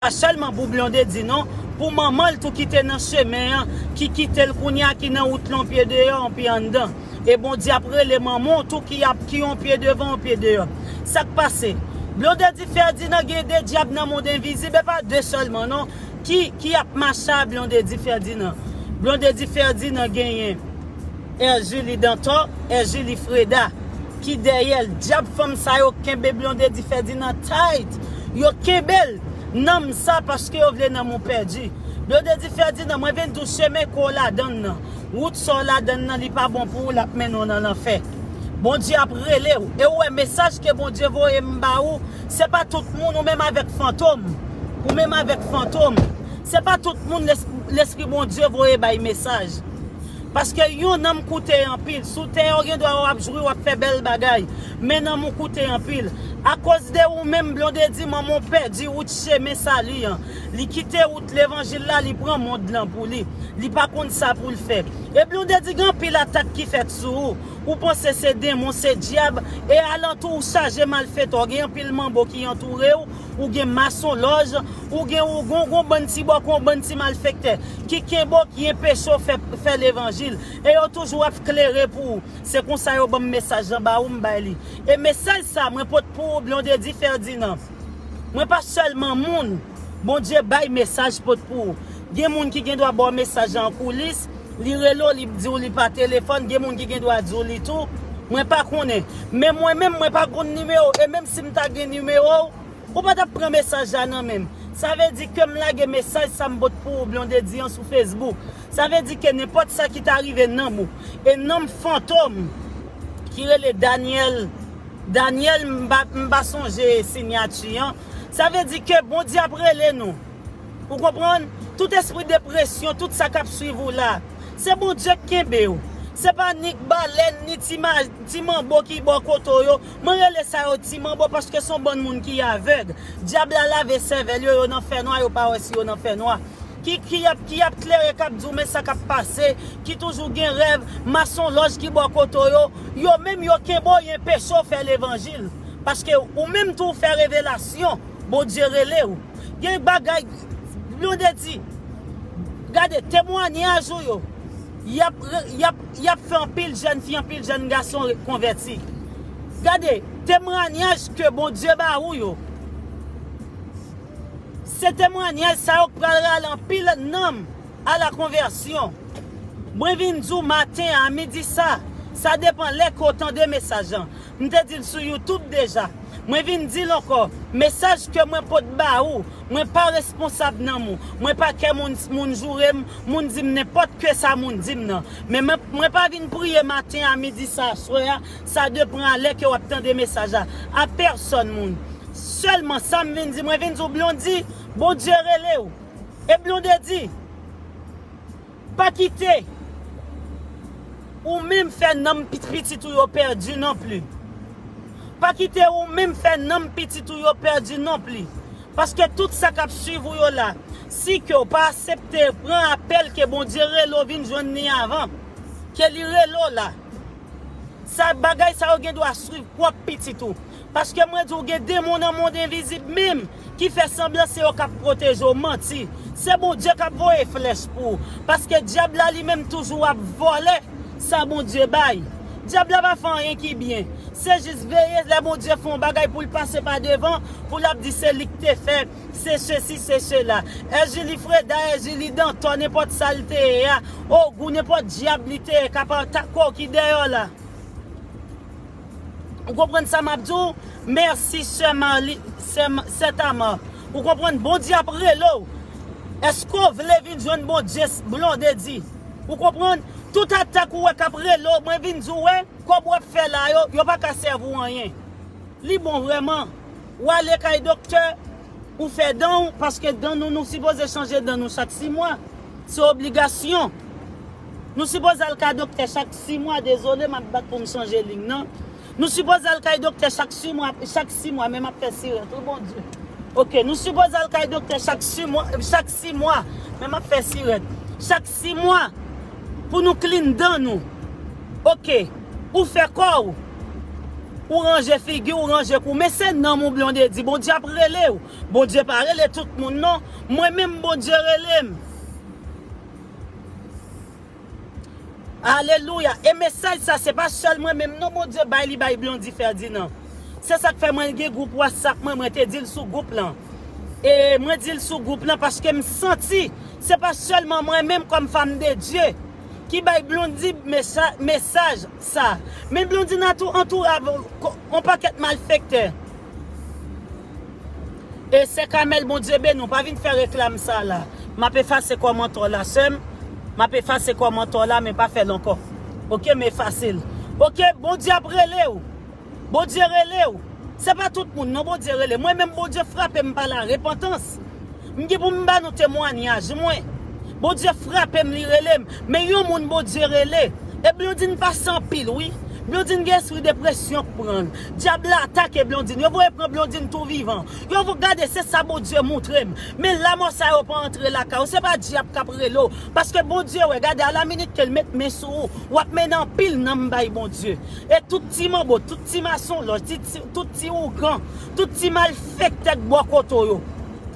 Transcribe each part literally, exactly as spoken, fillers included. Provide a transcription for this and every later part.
pa sèlman pou Blondedy non, pou manman l tou ki te nan chemen an, ki kite l kounye a, ki nan wout lan, yon pye deyò, yon pye anndan. E Bondye ap rele manman w tou ki ap, ki yon pye devan, yon pye deyò. Sa k pase? Blondedy Ferdinand gen de dyab nan mond envizib, e pa de sèlman non, ki, ki ap mache a Blondedy Ferdinand. Blondedy Ferdinand genyen Erzulie Dantor, Erzulie Freda, ki dèyè l. Dyab fanm sa yo kenbe Blondedy Ferdinand tight. Yo kenbe l. Nanm sa paske yo vle nanm ou pèdi. Blondedy Ferdinand, mwen vin di w chemen ke w ladann nan. Wout sa w ladann nan, li pa bon pou ou, l ap mennen w nan lanfè. Bondye ap rele w. E w wè mesaj ke Bondye voye m ba ou, se pa tout moun, ou menm avèk fantom. Ou menm avèk fantom. Se pa tout moun les-, Lespri Bondye voye bay mesaj. Paske yon nanm koute anpil. Sou tè a, w gen dwa w ap jwi, w ap fè bèl bagay. Men nanm ou koute anpil. Akoz de ou menm, Blondedy, manman w pèdi wout chemen sali an. Li kite wout levanjil la, li pran mond lan pou li. Li pa konn sa pou l fè. E Blondedy, gen anpil atak ki fèt sou ou. Ou panse se denmon, se dyab. E alantou ou chaje malfetè. Gen anpil manbo ki antoure w. Ou gen masonlòj. Ou gen, ou gen, gon bann ti bòkò, yon bann ti malfektè ki kenbe w, ki enpeche w fè, fè levanjil. E yo toujou ap klere pou ou. Se konsa yo ban m mesaj lan ba ou, m bay li. E mesaj sa, mwen pot pou ou, Blondedy Ferdinand. Mwen pa sèlman moun Bondye bay mesaj pot pou ou. Gen moun ki gen dwa ba w mesaj la an koulis, li rele w, li di w li pa telefòn, gen moun ki gen dwa di w li tou. Mwen pa konnen. Men mwen menm, mwen pa konn nimewo w. E menm si m ta gen nimewo w, ou pa t ap pran mesaj la nan men m. Sa vle di ke m lage mesaj sa m pot pou ou, Blondedy an, sou Facebook. Sa vle di ke nenpòt sa ki ta rive nanm ou, e nanm fantom ki rele Daniel, Daniel, m pa, m pa sonje siyati an. Sa vle di ke Bondye ap rele nou. Ou konprann? Tout espri depresyon, tout sa k ap swiv ou la, se Bondye k kenbe w. Se pa ni balèn, ni ti ma-, ti manbo ki bò kote w yo. Mwen rele sa yo ti manbo paske se yon bann moun ki avèg. Dyab la lave sèvèl yo, yo nan fènwa, yo pa wè si yo nan fènwa. Ki, ki ap, ki ap klere, k ap di w men sa k ap pase, ki toujou gen rèv, masonlòj ki bò kote w yo. Yo menm yo kenbe w, yo enpeche w fè levanjil. Paske ou menm tou w fè revelasyon, Bondye rele w. Gen bagay, Blondedy, gade, temwanyaj ou yo, y ap re-, y ap, y ap fè anpil jèn fi, anpil jèn gason re-, konvèti. Gade, temwanyaj ke Bondye ba ou yo, se temwanyaj sa yo k pral rale anpil nanm a la konvèsyon. Mwen vin di w maten an, a midi sa, sa depann lè ke w tande mesaj lan. M te di l sou YouTube deja. Mwen vin di l ankò, mesaj ke mwen pot ba ou, mwen pa responsab nanm ou. Mwen pa kè moun, moun joure m, moun di m nenpòt ke sa moun di m nan. Men mwen, mwen pa vin priye maten a, midi sa, aswè a, sa depann a lè ke w ap tande mesaj la. A pèsòn moun. Sèlman sa m vin di, mwen vin di w Blondedy, Bondye rele w. E Blondedy, pa kite ou menm fè nanm pit-, pitit ou yo pèdi non pli. Pa kite ou menm fè nanm pitit ou yo pèdi non pli. Paske tout sa k ap swiv ou yo la, si ke w pa aksepte pran apèl ke Bondye rele w vin jwenn li avan, ke li rele w la, sa, bagay sa yo gen dwa swiv pwòp pitit ou. Paske mwen di w gen demon nan mond envizib menm ki fè sanblan se yo k ap pwoteje w, manti. Se Bondye k ap voye flèch pou ou. Paske dyab la li menm toujou ap vòlè sa Bondye bay. Dyab la pa fè anyen ki byen. Se jis veye lè Bondye fè yon bagay pou l pase pa devan, pou l ap di se li k te fè, se sesi, se sela. Erzulie Freda, Erzulie Dantor, nenpòt sa l te ye a, ogou, nenpòt dyab li te ye, k ap atake w ki dèyè w la. Ou konprann sa m ap di w? Mèsi, sè Marli, sè, sè Tamar. Ou konprann? Bondye ap rele w. Èske w vle vin jwenn Bondye, Blondedy? Ou konprann? Tout atak ou wè k ap rele w, mwen vin di w, wè, kòb w ap fè la yo, yo pa ka sèvi w anyen. Li bon vrèman. W ale kay doktè, ou fè dan w, paske dan nou, nou sipoze chanje dan nou chak sis mwa. Se obligasyon. Nou sipoze al kay doktè chak sis mwa, dezole, m ap bat pou m chanje liy nan. Nou sipoze al kay doktè chak sis mwa, chak sis mwa, men m ap fè sirèt, wi, Bondye. Oke, nou sipoze al kay doktè chak sis mwa, chak sis mwa, men m ap fè sirèt. Chak sis mwa, pou nou klin dan nou. Oke, ou fè kò w. Ou ranje figi, ou ranje kou. Men se nanm ou Blondedy. Bondye ap rele w. Bondye pa rele tout moun, non. Mwen menm, Bondye rele m. Alelouya. E mesaj sa, se pa sèl mwen menm, non, Bondye bay li bay Blondy Ferdinand. Se sa k fè mwen gen gwoup WhatsApp mwen, mwen te di l sou gwoup lan. E mwen di l sou gwoup lan paske m santi, se pa sèlman mwen menm kòm fanm de Dye ki bay Blondy mesa-, mesaj sa. Men Blondy nan tou antoure avè w, ko-, on pakèt malfektè. E sè Kamèl, Bondye beni w, pa vin fè reklam sa la. M ap efase kòmantè w la, sè m. M ap efase kòmantè w la, men pa fè l ankò. Oke, m efase l. Oke, Bondye ap rele w. Bondye rele w. Se pa tout moun, non, Bondye rele. Mwen menm, Bondye frape m pa larepantans. M gen pou m ba nou temwanyaj mwen. Bondye frape m, li rele m. Men yon moun Bondye rele. E Blondine pase anpil, wi. Blondine gen espri depresyon k pran l. Dyab la atake Blondine. Yo voye pran Blondine tou vivan. Yo vo-, gade, se sa Bondye montre m. Men lanmò sa yo pa antre lakay ou. Se pa dyab k ap rele w. Paske Bondye wè, gade, alaminit ke l met men sou ou, w ap mennen anpil nanm bay Bondye. E tout ti manbo, tout ti masonlòj, ti, ti, tout ti ougan, tout ti malfektè k bò kote w yo.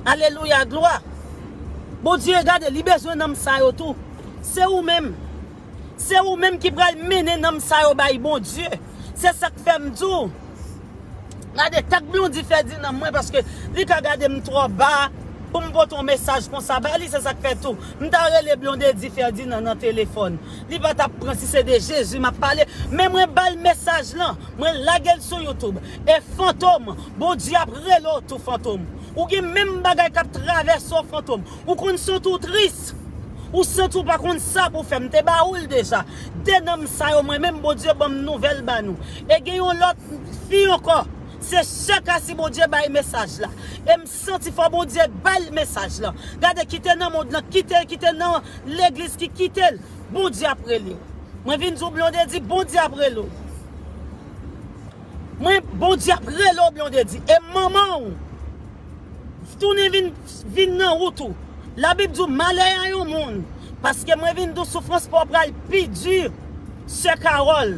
Alelouya, glwa. Bondye, gade, li bezwen nanm sa yo tou. Se ou menm. Se ou menm ki pral mennen nanm sa yo bay Bondye. Se sa k fè m di w. Gade, tag Blondy Ferdinand mwen, paske li ka gade m twò ba pou m pote yon mesaj konsa ba li, se sa k fè tou. M ta rele Blondedy Ferdinand nan telefòn. Li pa t ap pran si se de Jezi m ap pale. Men mwen ba l mesaj lan. Mwen lage l sou YouTube. E Fantom, Bondye ap rele w tou, Fantom. Ou gen menm bagay k ap travèse w, Fantom. Ou konn santi w tris. Ou santi w pa konn sa pou w fè. M te ba ou l deja. De nanm sa yo, mwen menm, Bondye ban m nouvèl ba nou. E gen yon lòt fi ankò. Se sè Kasi Bondye bay mesaj la. E m santi fò Bondye bay l mesaj la. Gade, ki te nan mond lan, ki te, ki te nan legliz, ki kite l. Bondye ap rele w. Mwen vin di w, Blondedy, Bondye ap rele w. Mwen, Bondye ap rele w, Blondedy. E manman w, tounen vin, vin nan wout ou. Labib di w, malè a yon moun. Paske mwen vin di w, soufrans pa w pral pi di, sè Carole.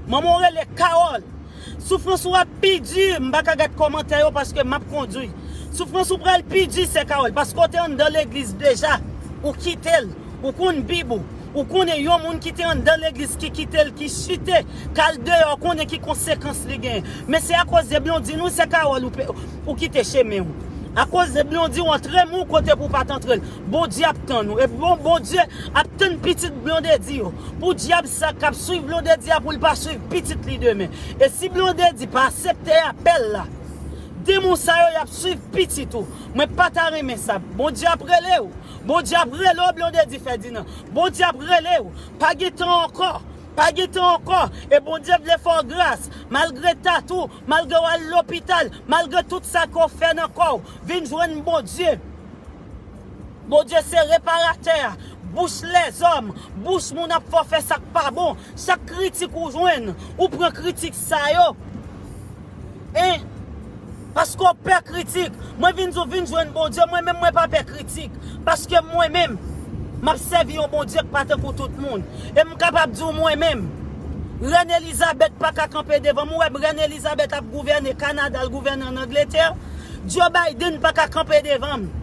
Manman w rele Carole. Soufrans ou ap pi di, m pa ka gad kòmantè yo paske m ap kondui. Soufrans ou pral pi di, sè Carole, paske w te anndan legliz deja, ou kite l, ou konn Bib ou, ou konnen yon moun ki te anndan legliz ki kite l, ki chite, k al deyò, ou konnen ki konsekans li genyen. Men se akoz de Blondine wi, sè Carole, ou pe, ou kite chemen w. Akoz de Blondine, w antre men yon kote pou w pa t antre l. Bondye ap tann ou. E bon, Bondye ap tann pitit Blondedy yo. Pou dyab sa k ap swiv Blondedy a, pou l pa swiv pitit li demen. E si Blondedy pa aksepte apèl la, demon sa yo, y ap swiv pitit ou. Mwen pa ta renmen sa. Bondye ap rele w. Bondye ap rele w, Blondedy Ferdinand. Bondye ap rele w. Pa gen tan ankò. Pa gen tan ankò. E Bondye vle fè w gras. Malgre tatou, malgre w al lopital, malgre tout sa ke w fè nan kò w, vin jwenn Bondye. Bondye se reparatè a. Bouch lèzòm, bouch moun ap fè w fè sa k pa bon. Chak kritik ou jwenn, ou pran kritik sa yo. Hein? Paske w pè kritik. Mwen vin di w vin jwenn Bondye, mwen menm mwen pa pè kritik. Paske mwen menm, m ap sèvi yon Bondye k pa tankou tout moun. E m kapab di w mwen menm, Reine Elizabeth pa ka kanpe devan m. Ou wè Reine Elizabeth ap gouvène Kanada, l gouvène ann Angletè. Joe Biden pa ka kanpe devan m.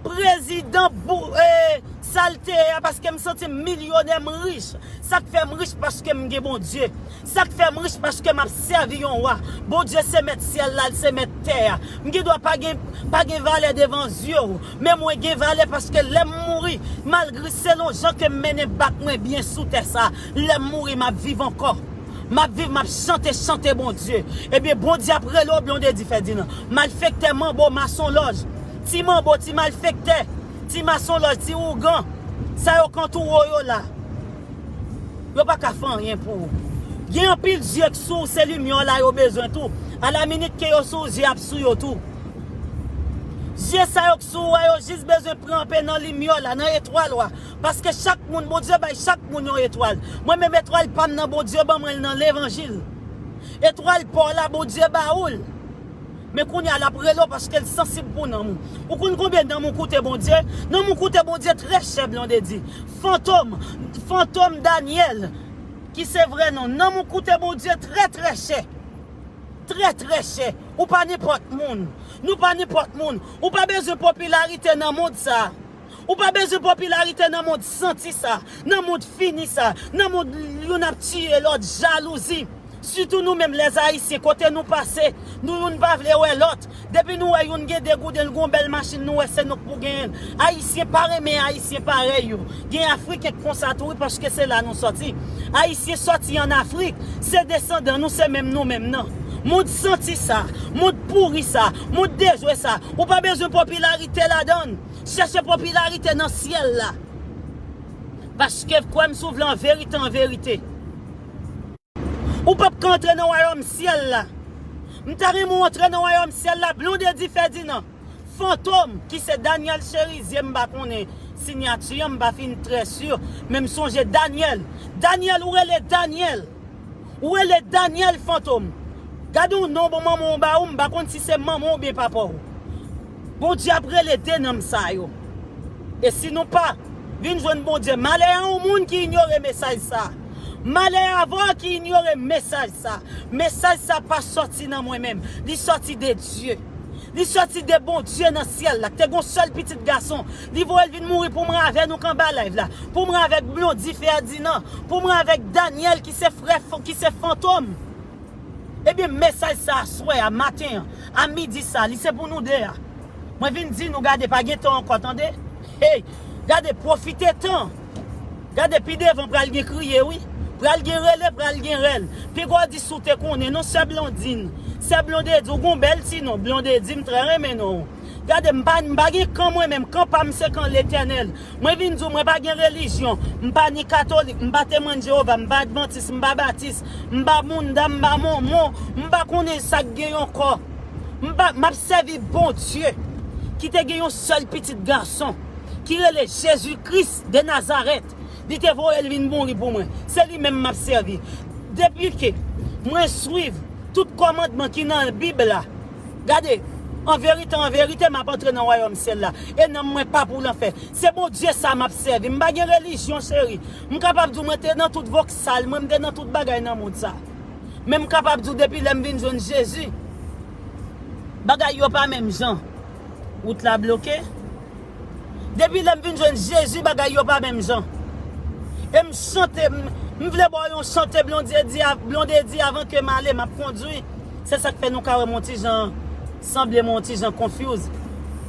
Prezidan bou-, e, sa l te ye a, paske m santi m milyonè, m rich. Sa k fè m rich, paske m gen Bondye. Sa k fè m rich, paske m ap sèvi yon wa. Bondye se mèt syèl la, l se mèt tè a. M gen dwa pa gen, pa gen valè devan zye w, men mwen gen valè paske lè m mouri, malgre selon jan ke m mennen bak mwen byen sou tè sa, lè m mouri, m ap viv ankò. M ap viv, m ap chante, chante Bondye. Ebyen, Bondye ap rele w, Blondedy Ferdinand. Malfektè, manbo, masonlòj, ti manbo, ti malfektè, ti masonlòj, ti ougan, sa yo k antoure w yo la, yo pa ka fè anyen pou ou. Gen anpil zye k sou ou, se limyè w la yo bezwen tou. Alaminit ke yo sou ou, zye ap sou yo tou. Zye sa yo k sou ou a, yo jis bezwen pran anpe nan limyè w la, nan etwal ou a. Paske chak moun, Bondye bay chak moun yon etwal. Mwen menm etwal pa m nan, Bondye ban mwen l nan levanjil. Etwal pa w la, Bondye ba ou l. Men kounye a l ap rele w paske l sansib pou nanm ou. Ou konn konbyen nanm ou koute Bondye? Nanm ou koute Bondye trè chè, Blondedy. Fantom, Fantom Daniel, ki se vrè non. Nanm ou koute Bondye trè, trè chè. trè, trè chè. Ou pa nenpòt moun. Nou pa nenpòt moun. Ou pa bezwen popilarite nan mond sa. Ou pa bezwen popilarite nan mond santi sa, nan mond fini sa, nan mond youn ap tiye lòt, jalouzi. Sitou nou menm lèzayisyen, kote nou pase, nou youn pa vle wè lòt. Depi nou wè youn gen degouden, l gon bèl machin, nou wè se nou k pou genyen l. Ayisyen pa renmen Ayisyen parèy yo. Gen Afriken k konsa tou wi, paske se la nou sòti. Ayisyen sòti ann Afrik, se desandan nou, se menm nou menm nan. Mond santi sa, mond pouri sa, mond dejwe sa, ou pa bezwen popilarite ladan l. Chèche popilarite nan syèl la. Paske kwè m si w vle an verite, an verite. Ou p ap ka antre nan wayòm syèl la. M ta renmen w antre nan wayòm syèl la, Blondedy Ferdinand. Fantom, ki se Daniel Cherizier, m pa konnen siyati an, m pa fin trè si, men m sonje Daniel. Daniel, ou rele Daniel. Ou rele Daniel Fantom. Gade yon non bon manman w ba ou, m pa konn si se manman w oubyen papa w. Bondye ap rele de nonm sa yo. E si nou pa vin jwenn Bondye, malè a yon moun ki inyore mesaj sa. Malè avè w ki inyore mesaj sa. Mesaj sa pa sòti nan mwen menm. Li sòti de Dye. Li sòti de Bondye nan syèl la, k te gon sèl pitit gason. Li voye l vin mouri pou mwen avè nou k anba live la. Pou mwen avèk Blondy Ferdinand. Pou mwen avèk Daniel ki se frè, ki se Fantom. Ebyen, mesaj sa aswè a, maten an, a midi sa, li se pou nou de a. Mwen vin di nou, gade, pa gen tan ankò, tande. Hey, gade, pwofite tan. Gade, pi devan pral gen kriye, wi. Pral gen rele, pral gen rèl. Piga w di si w te konnen, non, sè Blondine. Sè Blondedy, ou gon bèl ti non, Blondedy, m trè renmen non w. Gade, m pa, m pa gen kan mwen menm, kan pa m se kan Letènèl. Mwen vin di w, mwen pa gen relijyon. M pa ni katolik, m pa Temwen Jewova, m pa advantis, m pa batis, m pa mounda, m pa mòmon, m pa konnen sa k gen yon kò. M pa, m ap sèvi Bondye ki te gen yon sèl pitit gason ki rele Jezi Kris de Nazarèt. Li te voye l vin mouri pou mwen. Se li menm m ap sèvi. Depi ke mwen swiv tout kòmandman ki nan Bib la, gade, an verite, an verite, m ap antre nan wayòm syèl la. E nanm mwen pa pou lanfè. Se Bondye sa m ap sèvi. M pa gen relijyon, cheri. M kapab di w mwen te nan tout voksal, mwen m te nan tout bagay nan mond sa. Men m kapab di w depi lè m vin jwenn Jezi, bagay yo pa menm jan. Wout la bloke. Depi lè m vin jwenn Jezi, bagay yo pa menm jan. E m chante, m, m vle ba w yon chante Blondedy, Blondedy avan ke m ale, m ap kondwi. Se sa k fè nou ka wè m on ti jan, sanble m on ti jan confuse.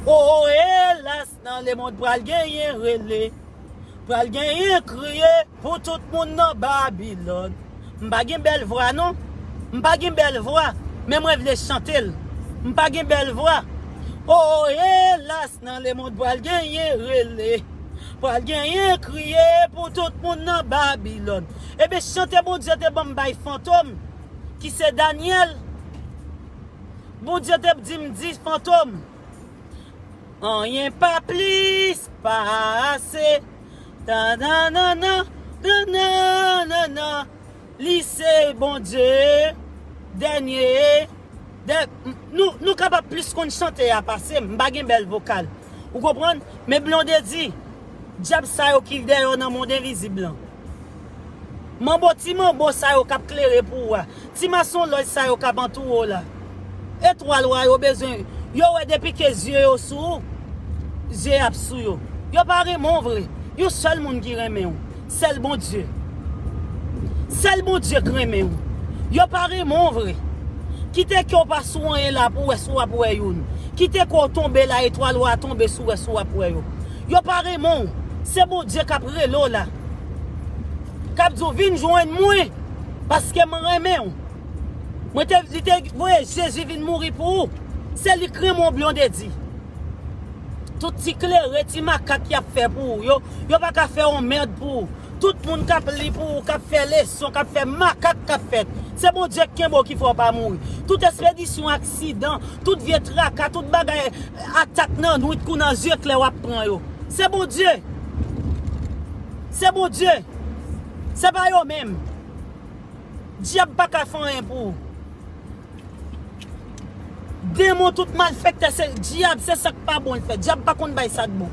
O, o, elas, nan lemonn pral genyen rele. Pral genyen kriye pou tout moun nan Babilòn. M pa gen bèl vwa non. M pa gen bèl vwa, men mwen vle chante l. M pa gen bèl vwa. O, elas, nan lemonn pral genyen rele. Pral genyen kriye pou tout moun nan Babilòn. Ebyen, chante Bondye te ban m bay Fantom, ki se Daniel. Bondye te di m, di Fantom, anyen pa plis, pa ase. Tananana, tananana. Li se Bondye, dènye, dè-, nou, nou kapab plis konn chante a pase m, m pa gen bèl vokal. Ou konprann? Men Blondedy, dyab sa yo ki dèyè w nan mond envizib lan. Manbo ti manbo sa yo k ap klere pou ou a. Ti masonlòj sa yo k ap antoure w la. Etwal wa yo bezwen, yo wè depi ke zye yo sou ou, zye ap sou yo. Yo pa renmen w vre. Yon sèl moun ki renmen w. Sèl Bondye. Sèl Bondye k renmen w. Yo pa renmen w vre. Kite ke w pa sou anyen la pou w wè si w ap wè youn. Kite ke w tonbe la, etwal wa tonbe si w wè si w ap wè yo. Yo pa renmen w. Se Bondye k ap rele w la. K ap di w, vin jwenn mwen, paske m renmen w. Mwen te, li te voye Jezi vin mouri pou ou. Se li k renmen w, Blondedy. Tout ti klere, ti makak y ap fè pou ou yo, yo pa ka fè yon mèd pou ou. Tout moun k ap li pou ou, k ap fè leson, k ap fè makak k ap fèt. Se Bondye k kenbe w ki fè w pa mouri. Tout espedisyon aksidan, tout vye traka, tout bagay atak nan nwit kou nan zye klè w ap pran yo. Se Bondye. Se Bondye. Se pa yo menm. Dyab pa ka fè anyen pou ou. Demon tout malfektè, se dyab, se sa k pa bon l fè. Dyab pa konn bay sa k bon.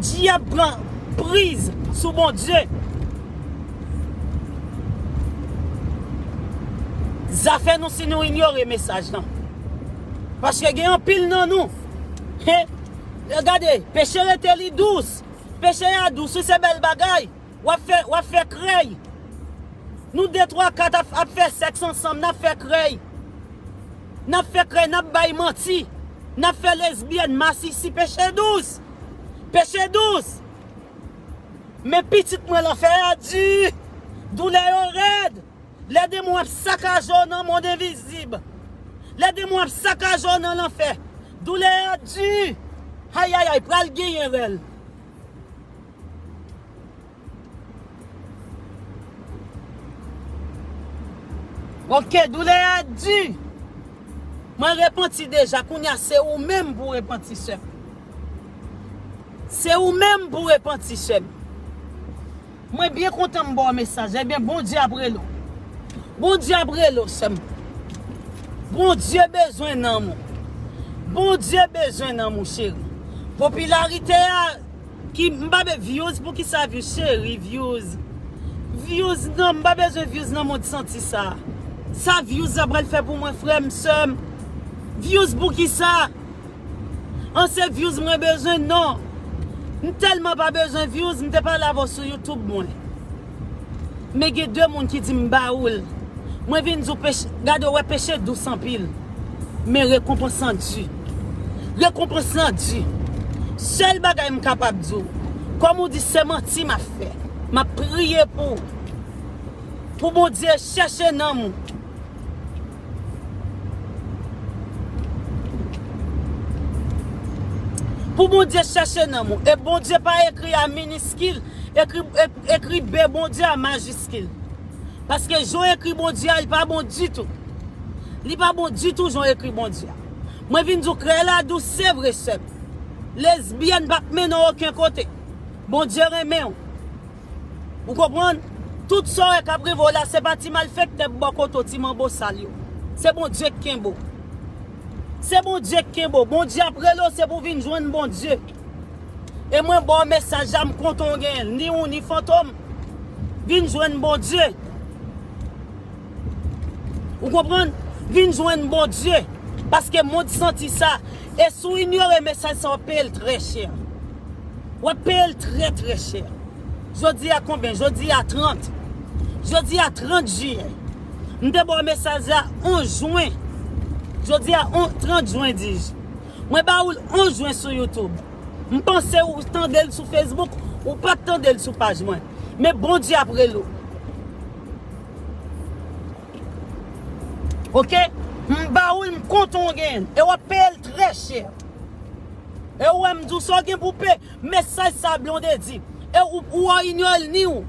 Dyab pran priz sou Bondye. Zafè nou si nou inyore mesaj lan. Paske gen anpil nan nou. He, gade, peche rete li dous. Peche a dous, wi, se bèl bagay. W ap fè, w ap fè krèy. Nou de, twa, kat ap, ap fè sèks ansanm, n ap fè krèy. N ap fè krèy, n ap bay manti. N ap fè lesbyèn, masisi, peche dous. Peche dous. Men pitit mwen, lanfè a di. Doulè yo rèd. Lè demon ap sakaje w nan mond envizib. Lè demon ap sakaje w nan lanfè. Doulè a di. Ayayay, pral genyen rèl. Ok, doulè a di. Mwen repanti deja, kounye a se ou menm pou repanti, sè m. Se ou menm pou repanti, sè m. Mwen byen kontan m ba w mesaj. Ebyen, Bondye ap rele w. Bondye ap rele w, sè m. Bondye bezwen nanm ou. Bondye bezwen nanm ou, cheri. Popilarite a, ki, m pa be-, views, poukisa views, cheri, views? Views, non, m pa bezwen views nan mond santi sa. Sa views la pral fè pou mwen, frè m, sè m? Views poukisa? An, se views mwen bezwen, non. M tèlman pa bezwen views, m te pale avè w sou YouTube mwen. Men gen de moun ki di m ba ou l. Mwen vin di w peche, gade, w wè, peche dous anpil. Men rekonpans lan di. Rekonpans lan di. Sèl bagay m kapab di w, kòm ou di se manti m ap fè, m ap priye pou ou. Pou Bondye chèche nanm ou. Pou Bondye chèche nanm ou. E Bondye pa ekri a miniskil, ekri, ek-, ekri B Bondye a majiskil. Paske jan w ekri Bondye a, li pa bon ditou. Li pa bon ditou jan w ekri Bondye a. Mwen vin di w krèy la dous, se vre, sè m. Lesbyèn p ap mennen w okenn kote. Bondye renmen w. Ou konprann? Tout sa w wè k ap rive w la, se pa ti malfektè bò kote w, ti manbo sal yo. Se Bondye k kenbe w. Se Bondye k kenbe w. Bondye ap rele w, se pou w vin jwenn Bondye. E mwen ba w mesaj la, m kontan w genyen l, ni ou, ni Fantom. Vin jwenn Bondye. Ou konprann? Vin jwenn Bondye. Paske mond santi sa. E si w inyore mesaj sa, w ap peye l trè chè. W ap peye l trè, trè chè. Jodi a konbyen? Jodi a trant. Jodi a trant jiyè. M te ba w mesaj la onz jen. Jodi a on-, trant jen, dis. Mwen ba ou l onz jen sou YouTube. M panse ou tande l sou Facebook, ou pa t tande l sou paj mwen. Men Bondye ap rele w. Ok? M ba ou l, m kontan w genyen l. E w ap peye l trè chè. E ou wè m di w sa w gen pou peye. Mesaj sa Blondedy. E ou, ou a inyore l ni ou.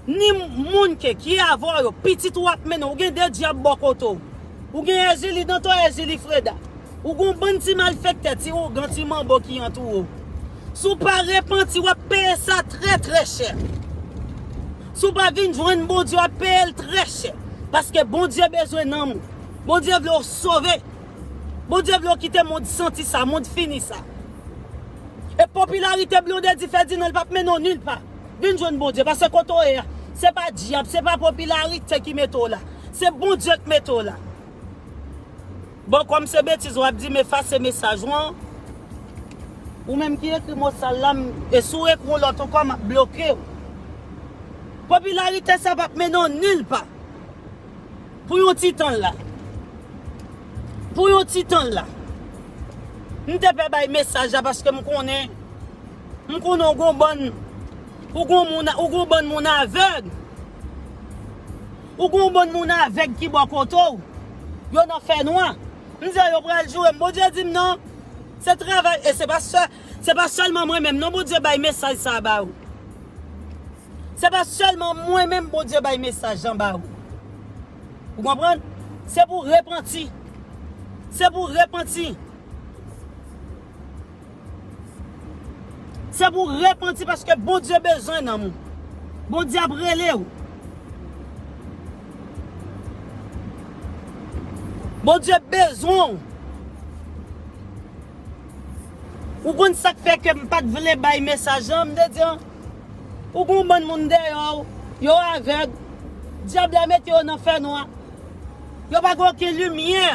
Ni moun ke ki avè w yo. Pitit ou ap mennen. Ou gen de dyab bò kote w. Ou gen Èjili Danto, Èjili Freda. Ou gon bann ti malfektè, ti ougan, ti manbo ki antoure w. Si w pa repanti, w ap peye sa trè, trè chè. Si w pa vin jwenn Bondye, w ap peye l trè chè. Paske Bondye bezwen nanm ou. Bondye vle w sove. Bondye vle w kite mond santi sa, mond fini sa. E popilarite Blondedy Ferdinand pa p mennen w nil pa. Vin jwenn Bondye, paske kote w ye a, se pa dyab, se pa popilarite ki mete w la. Se Bondye k mete w la. Bon, kòm se betiz w ap di m efase mesaj ou an, ou menm ki ekri mo sal la, m, e si w ekri yon lòt ankò, m ap bloke w. Popilarite sa p ap mennen w nil pa. Pou yon ti tan la. Pou yon ti tan la. M te pè bay mesaj la paske m konnen, m konnen w gon bann, ou gon moun, ou gon bann moun avèg. Ou gon bann moun avèg ki bò kote w. Yo nan fènwa. M di yo pral joure m. Bondye di m non. Se travay, e se pa sè-, se pa sèlman mwen menm non Bondye bay mesaj sa ba ou. Se pa sèlman mwen menm Bondye bay mesaj lan ba ou. Ou konprann? Se pou repanti. Se pou repanti. Se pou repanti paske Bondye bezwen nanm ou. Bondye ap rele w. Bondye bezwen w. Ou konn sa k fè ke m pa t vle bay mesaj lan, m te di an, ou gon bann moun dèyè w, yo avèg, dyab la mete yo nan fènwa. Yo pa gen okenn limyè.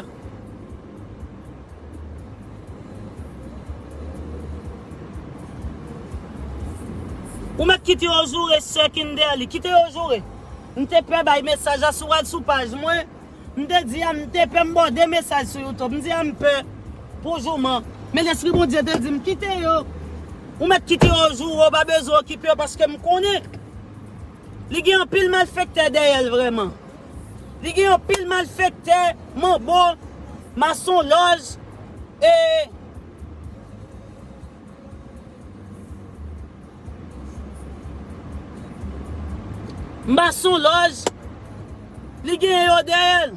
Ou mèt kite yo joure sè Kinderly. Kite yo joure. M te pè bay mesaj la, si w al sou paj mwen, m te di a, m te pè, m bò de mesaj sou YouTube. M di a, m pè pou jouman. Men Lespri Bondye te di m, kite yo. Ou mèt kite yo joure, ou pa bezwen okipe yo, paske m konnen li gen anpil malfektè dèyè l vrèman. Li gen anpil malfektè, manbo, masonlòj, e masonlòj, li gen yo dèyè l.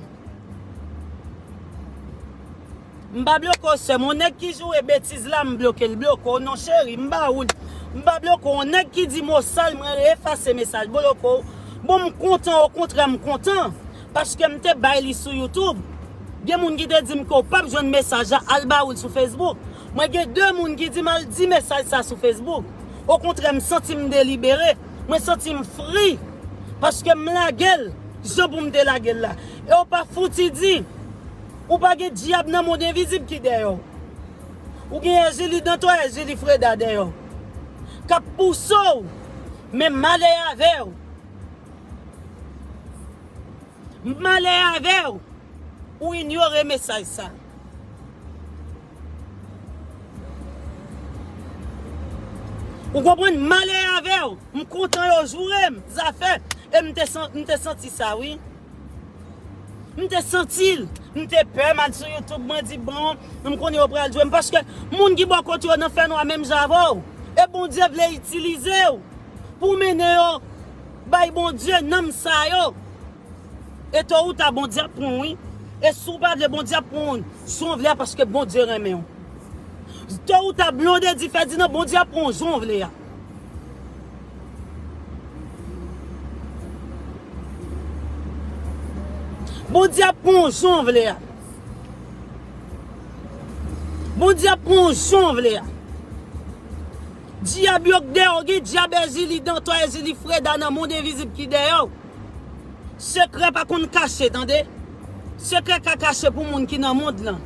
M pa bloke w, sè m. Yon nèg ki joure betiz la, m bloke l, bloke w. Non, cheri, m ba ou l. M pa bloke w. Yon nèg ki di mo sal, mwen efase mesaj, bloke w. Bon, m kontan, okontrè, m kontan. Paske m te bay li sou YouTube. Gen moun ki te di m ke w p ap jwenn mesaj la, al ba ou l sou Facebook. Mwen gen de moun ki di m al di mesaj sa sou Facebook. Okontrè, m santi m delibere. Mwen santi m fri. Paske m lage l jan pou m te lage l la. E w pa fouti di, ou pa gen dyab nan mond envizib ki dèyè w. Ou gen Èjili Dantò, Èjili Freda dèyè w, k ap pouse w. Men malè avè w. Malè avè w. Ou inyore mesaj sa. Ou konprann? Malè avè w. M kontan yo joure m, zafè. E m te san-, m te santi sa, wi. M te santi l. M te pè, m al sou YouTube, mwen di, bon, m konnen yo pral jwe m. Paske moun ki bò kote yo nan fènwa menm jan avè w. E Bondye vle itilize w pou mennen yo bay Bondye nanm sa yo. E to ou ta Bondye ap pran w, wi. E si w pa vle, Bondye ap pran w jan w vle a, paske Bondye renmen w. To ou ta Blondedy Ferdinand, Bondye ap pran w jan w vle a. Bondye ap pran w jan w vle a. Bondye ap pran w jan w vle a. Dyab yo k dèyè w, gen dyab Èjili Dantò, Èjili Freda nan mond envizib ki dèyè w. Sekrè pa konn kache, tande. Sekrè ka kache pou moun ki nan mond lan.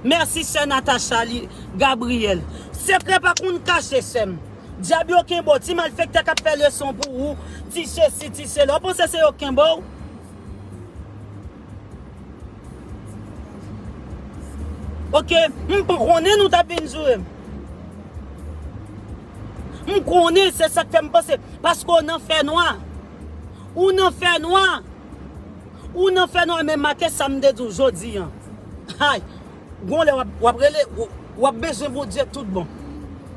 Mèsi, sè Natacha li, Gabriel. Sekrè pa konn kache, sè m. Dyab yo kenbe w, ti malfektè k ap fè leson pou ou, ti sesi, ti sela. Ou panse se yo k kenbe w? Oke, m p-, konnen nou t ap vin joure m. M konnen, se sa k fè m panse. Paske w nan fènwa. Ou nan fènwa. Ou nan fènwa, men make sa m te di w jodi a. Hay! Gon lè w ap, w ap rele, w, w ap bezwen Bondye tout bon.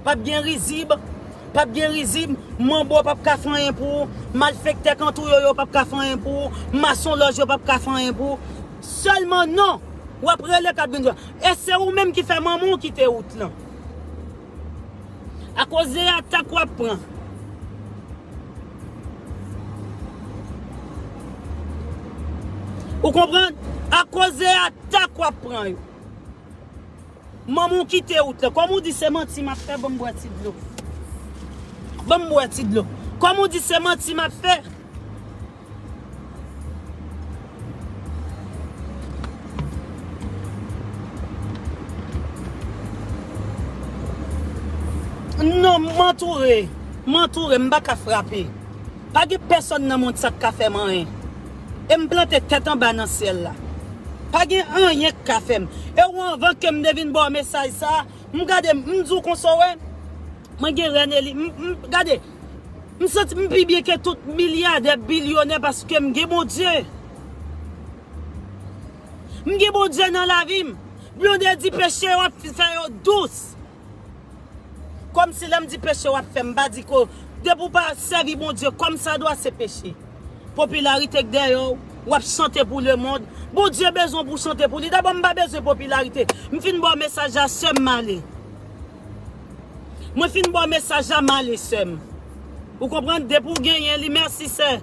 P ap gen rizib, p ap gen rizib, manbo p ap ka fè anyen pou ou, malfektè k antoure w yo p ap ka fè anyen pou ou, masonlòj yo p ap ka fè anyen pou ou. Sèlman non, w ap rele k ap vin jwenn. E se ou menm ki fè manman w kite wout lan. Akoz de atak w ap pran. Ou konprann? Akoz de atak w ap pran yo. Manman w kite wout lan. Kòm ou di se manti m ap fè, ban m bwè ti dlo. Ban m bwè ti dlo. Kòm ou di se manti m ap fè. Non, m antoure. M antoure, m pa ka frape. Pa gen pèsonn nan mond sa k ka fè m anyen. E m plante tèt anba nan syèl la. Pa gen anyen k ka fè m. E ou anvan ke m te vin ba w mesaj sa, m gade, m di w konsa w wè. Mwen gen rèn eli. M, m, gade, m santi m pi byen ke tout milyadè, bilyonè paske m gen Bondye. M gen Bondye nan lavi m. Blondedy peche yo ap fè yo dous. Kòmsi lè m di peche w ap fè, m pa di ke depi w pa sèvi Bondye kòmsadwa se peche. Popilarite k dèyè w, w ap chante pou lemonn. Bondye bezwen w pou w chante pou li. Dabò, m pa bezwen popilarite. M fin ba w mesaj la, sè m, m ale. Mwen fin ba w mesaj la, m ale, sè m. Ou konprann? Depi w genyen li, mèsi, sè.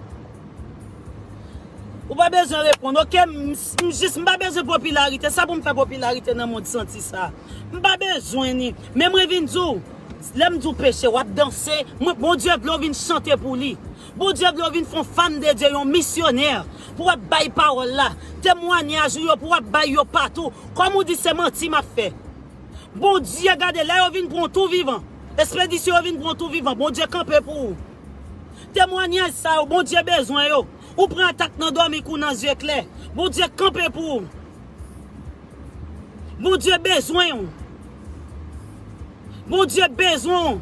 Ou pa bezwen reponn, oke? M, m jis, m pa bezwen popilarite. Sa pou m fè popilarite nan mond santi sa? M pa bezwen ni. Men mwen vin di w, lè m di w peche, w ap danse. Mwen, Bondye vle w vin chante pou li. Bondye vle w vin fè yon fanm de Dye, yon misyonè, pou w ap bay pawòl la. Temwanyaj ou yo, pou w ap bay yo patou. Kòm ou di se manti m ap fè. Bondye, gade, lè yo vin pran w tou vivan, espedisyon yo vin pran w tou vivan, Bondye kanpe pou ou. Temwanyaj sa yo, Bondye bezwen yo. Ou pran atak nan dòmi kou nan zye klè. Bondye kanpe pou ou. Bondye bezwen w. Bondye bezwen w.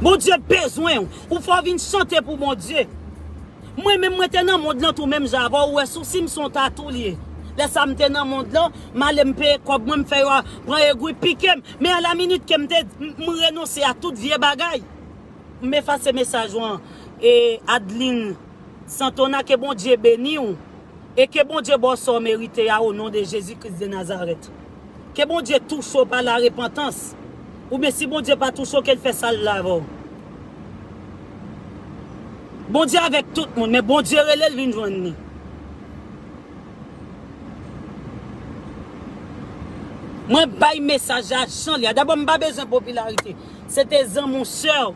Bondye bezwen w. Ou fò vin chante pou Bondye. Mwen menm, mwen te nan mond lan tou menm jan avè w, ou wè sousi m se yon tatou l ye. Lè sa m te nan mond lan, m ale m peye kòb mwen, m fè yo a pran egwi pike m. Men a la minit ke m te, m, m renonse a tout vye bagay. M efase mesaj ou an, e, Adeline Santona, ke Bondye beni w, e ke Bondye ba w sa w merite a, o non de Jezi Kris de Nazarèt. Ke Bondye touche w pa larepantans. Oubyen si Bondye pa touche w, ke l fè sa l vle avè w. Bondye avèk tout moun, men Bondye rele l vin jwenn li. Mwen bay mesaj la jan li a. Dabò, m pa bezwen popilarite. Se te zanmi w, sè w,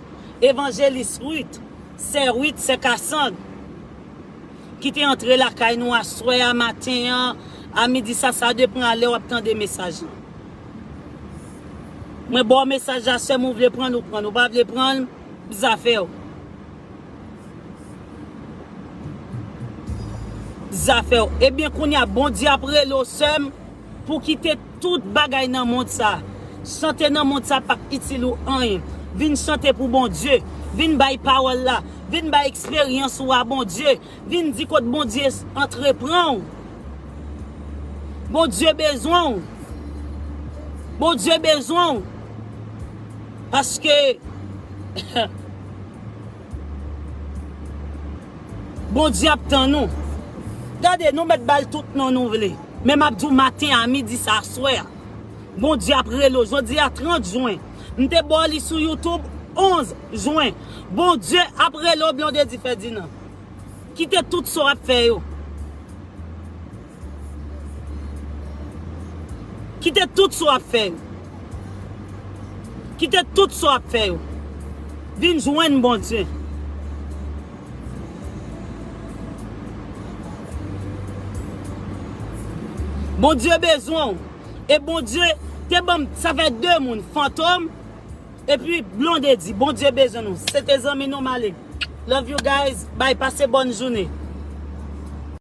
evanjelis Ruth, sè Ruth, sè Kasand, ki te antre lakay nou aswè a, maten an, a midi sa, sa depann a lè w ap tande mesaj lan. Mwen ba w mesaj la, sè m, ou vle pran l, ou pran l, ou pa vle pran l, zafè w. Zafè w. Ebyen, kounye a, Bondye ap rele w, sè m, pou kite tout bagay nan mond sa. Chante nan mond sa p ap itil ou anyen. Vin chante pou Bondye. Vin bay pawòl la. Vin bay eksperyans ou a Bondye. Vin di kot Bondye antrepran w. Bondye bezwen w. Bondye bezwen w. Paske Bondye ap tann ou. Gade, nou mèt ba l tout non nou vle. Men m ap di w maten a, midi sa, aswè a. Bondye ap rele w. Jodi a, trant jen. M te ba w li sou YouTube, onz jen. Bondye ap rele w, Blondedy Ferdinand. Kite tout sa w ap fè yo. Kite tout sa w ap fè yo. Kite tout sa w ap fè yo. Vin jwenn Bondye. Bondye bezwen w. E Bondye te ban m, sa fè de moun, Fantom epi Blondedy. Bondye bezwen nou. Se te zanmi nou, m ale. Love you guys. Bye. Pase bòn jounen.